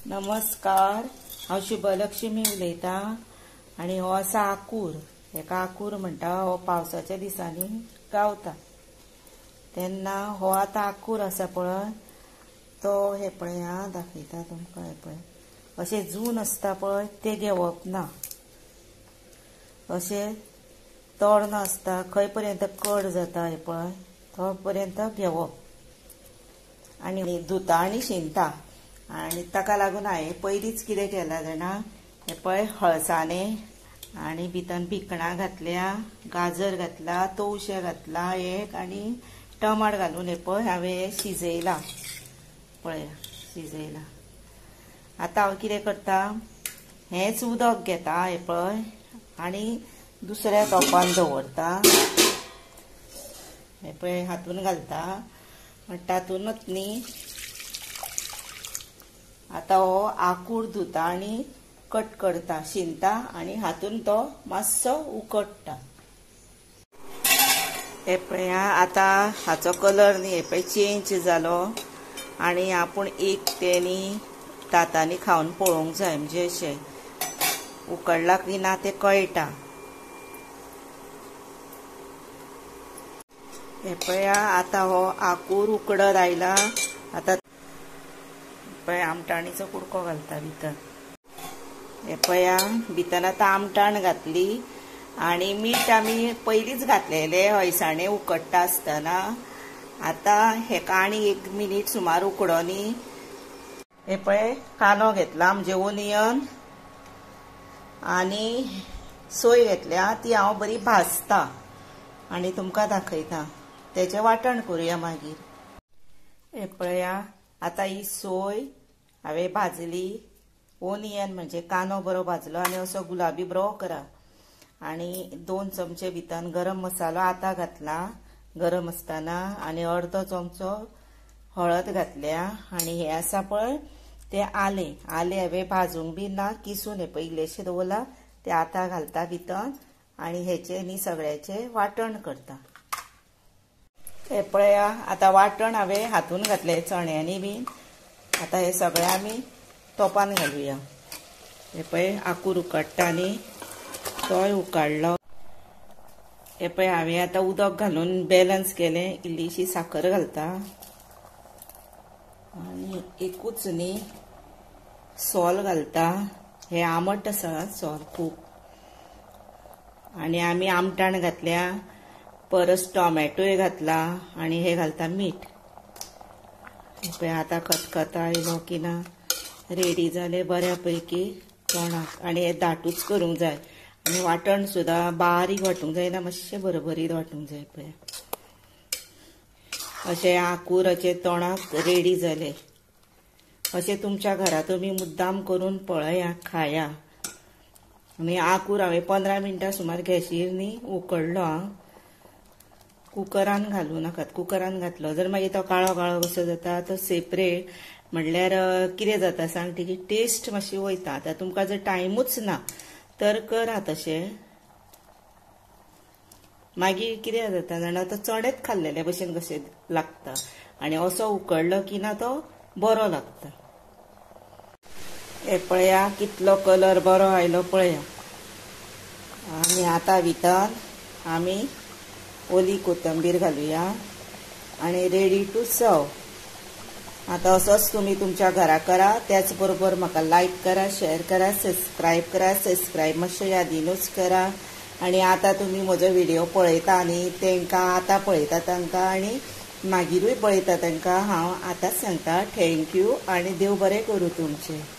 नमस्कार, हांव शुभलक्ष्मी उलयतां आनी हो आसा आकूर. हेका आकूर म्हणटा. हो पावसाच्या दिसांनी गावता तेन्ना हो आतां आकूर आसा पळय, तो हे पळय हां दाखयता तुमकां. हे पळय अशें जून आसता पळय ते घेवप ना, अशें तोडना आसता खंय पर्यंत कड जाता हे पळय तो पर्यंत घेवप आनी धुता आनी शिनता. आनी ताका लागून हांवें पयलींच कितें केलां जाणा, हे पळय हळसाणे आनी भितर भिकणां घातल्या, गाजर घातला, तवशें घातला एक आनी टमाट घालून हे पळय हांवें हें शिजयलां. पळया शिजयलां. आतां हांव कितें करता, हेंच उदक घेता हे पळय आनी दुसऱ्या तोपान दवरता. हे पळय हातून घालता तातूंतच न्ही. आतां हो आकूर धुता आनी कट करता, शिनता आनी हातून तो मातसो उकडटा. हे पळय आतां हाचो कलर न्ही हे पळय चेंज जालो आनी आपूण एक तें न्ही दातांनी खावन पळोवंक जाय, म्हणजे अशें उकडला की ना तें कळटा. हे पळय आतां हो आकूर उकडत आयला. आतां पळय आमटाणीचो कुडको घालता भितर. हे पळया भितर आतां आमटाण घातली आनी मीठ आमी पयलींच घातलेलें हळसाणे उकडटा आसतना. आतां हेका आनी एक मिनीट सुमार उकडोनी. हे पळय कांदो घेतला म्हणजे ओनियन आनी सोय घेतल्या, ती हांव बरी भाजता आनी तुमकां दाखयता. तेचें वांटण करुया मागीर. हे पळया आतां ही सोय हांवें भाजली, ओनियन म्हणजे कांदो बरो भाजलो आनी असो गुलाबी बरो करा आनी 2 चमचे भितर गरम मसालो आतां घातला गरम आसतना आनी अर्दो चमचो हळद घातल्या. आनी हे आसा पळय ते आलें, आलें हांवें भाजूंक बी ना, किसून हे पळय इल्लेशें दवरलां, ते आतां घालता भितर आनी हेचें न्ही सगळ्याचें वांटण करता. हे पळया आतां वांटण हांवें हातून घातलें चण्यांनी बी. आतां हे सगळें आमी तोपान घालुया. हे पळय आकूर उकडटा न्ही तोय उकडलो. हे पळय हांवें आतां उदक घालून बॅलन्स केलें, इल्लीशी साखर घालता आनी एकूच न्ही सोल घालता. हे आमट आसा सोल खूब. आनी आमी आमटाण घातल्या, परस टोमॅटोय घातला आनी हे घालता मीठ. पळय आतां खतखता आयलो की ना, रेडी जालें बऱ्या पैकी तोणाक. आनी हे दाटूच करूंक जाय आनी वांटण सुद्दां बारीक वांटूंक जायना, मातशें बरोबरीत वांटूंक जाय. पळय अशें आकुराचें तोणाक रेडी जालें. अशें तुमच्या घरा तुमी मुद्दाम करून पळया, खाया. आनी आकूर हांवें 15 मिनटां सुमार गॅशीर न्ही उकडलो. आं, कुकरान घालूं नाकात, कुकरान घातलो जर मागीर तो काळो काळो कसो जाता, तो सेपरेट म्हणल्यार कितें जाता सांग, तेजी टेस्ट मातशी वयता. आतां तुमकां जर टायमूच ना तर करा तशें. मागीर कितें जाता जाणा, तो चणेच खाल्लेले भशेन कशें लागता आनी असो उकडलो की ना तो बरो लागता. हे पळया कितलो कलर बरो आयलो पळया. आनी आतां भितर आमी ओली कोथंबीर घालुया आनी रेडी टू सर्व. आतां असोच तुमी तुमच्या घरा करा. त्याच बरोबर म्हाका लायक करा, शेअर करा, सबस्क्रायब करा. सबस्क्रायब मातशें यादीनूच करा. आनी आतां तुमी म्हजो व्हिडिओ पळयता न्ही तेंकां आतां पळयता तांकां आनी मागीरूय पळयता तांकां हांव आतांच सांगता thank you आनी देव बरें करूं तुमचें.